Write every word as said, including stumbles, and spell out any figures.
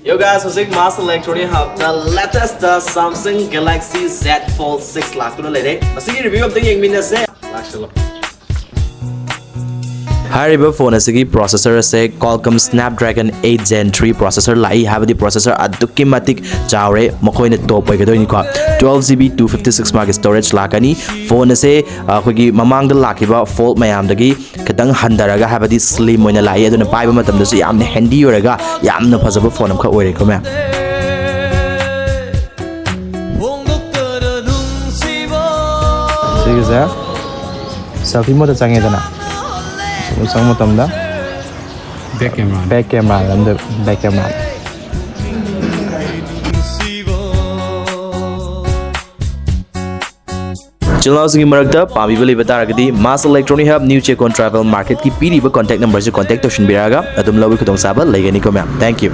Yo guys, ꯍꯧꯖꯤꯛ Mass Electronic Hub ꯇ latest Samsung Galaxy Z Fold six ꯂꯥꯛꯇꯨꯅ ꯂꯩꯔꯦ꯫ ꯃꯁꯤꯒꯤ review ꯑꯝꯇ ꯌꯦꯡꯃꯤꯟꯅꯁꯦ꯫ ꯂꯥꯛꯁꯤꯜꯂꯣ꯫ ꯍꯥꯏꯔꯤꯕ ꯐꯣꯟ ꯑꯁꯤꯒꯤ processor ꯑꯁꯦ Qualcomm Snapdragon eight Gen three processor ꯂꯥꯛꯏ, ꯍꯥꯏꯕꯗꯤ processor ꯑꯗꯨꯛꯀꯤ ꯃꯇꯤꯛ ꯆꯥꯎꯔꯦ, ꯃꯈꯣꯏꯅ top ꯑꯣꯏꯒꯗꯣꯏꯅꯤꯀꯣ꯫ Twelve GB two fifty six ꯃꯥꯒꯤ storage ꯂꯥꯛꯀꯅꯤ꯫ ꯐꯣꯟ ꯑꯁꯦ, ꯑ, ꯑꯩꯈꯣꯏꯒꯤ ꯃꯃꯥꯡꯗ ꯂꯥꯛꯈꯤꯕ Fold ꯃꯌꯥꯝꯗꯒꯤ ꯈꯤꯇꯪ ꯍꯟꯊꯔꯒ, ꯍꯥꯏꯕꯗꯤ slim ꯑꯣꯏꯅ ꯂꯥꯛꯏ, ꯑꯗꯨꯅ ꯄꯥꯏꯕ ꯃꯇꯝꯗꯁꯨ ꯌꯥꯝꯅ handy ꯑꯣꯏꯔꯒ ꯌꯥꯝꯅ ꯐꯖꯕ ꯐꯣꯟ ꯑꯃꯈꯛ ꯑꯣꯏꯔꯦꯀꯣ ꯃꯌꯥꯝ꯫ ꯁꯤꯒꯤꯁꯦ selfie mode ꯆꯪꯉꯦꯗꯅ, ꯁꯨꯝ ꯆꯪꯕ ꯃꯇꯝꯗ back camera, back camera ꯂꯝꯗ back camera꯫ ꯏꯆꯤꯜ ꯏꯅꯥꯎꯁꯤꯡꯒꯤ ꯃꯔꯛꯇ ꯄꯥꯝꯕꯤꯕ ꯂꯩꯕ ꯇꯥꯔꯒꯗꯤ Mass Electronic Hub, New Checkon, Travel Market ꯀꯤ ꯄꯤꯔꯤꯕ contact number ꯁꯤ contact ꯇꯧꯁꯤꯟꯕꯤꯔꯛꯑꯒ ꯑꯗꯨꯝ ꯂꯧꯕꯒꯤ ꯈꯨꯗꯣꯡꯆꯥꯕ ꯂꯩꯒꯅꯤꯀꯣ ꯃꯌꯥꯝ꯫ Thank you꯫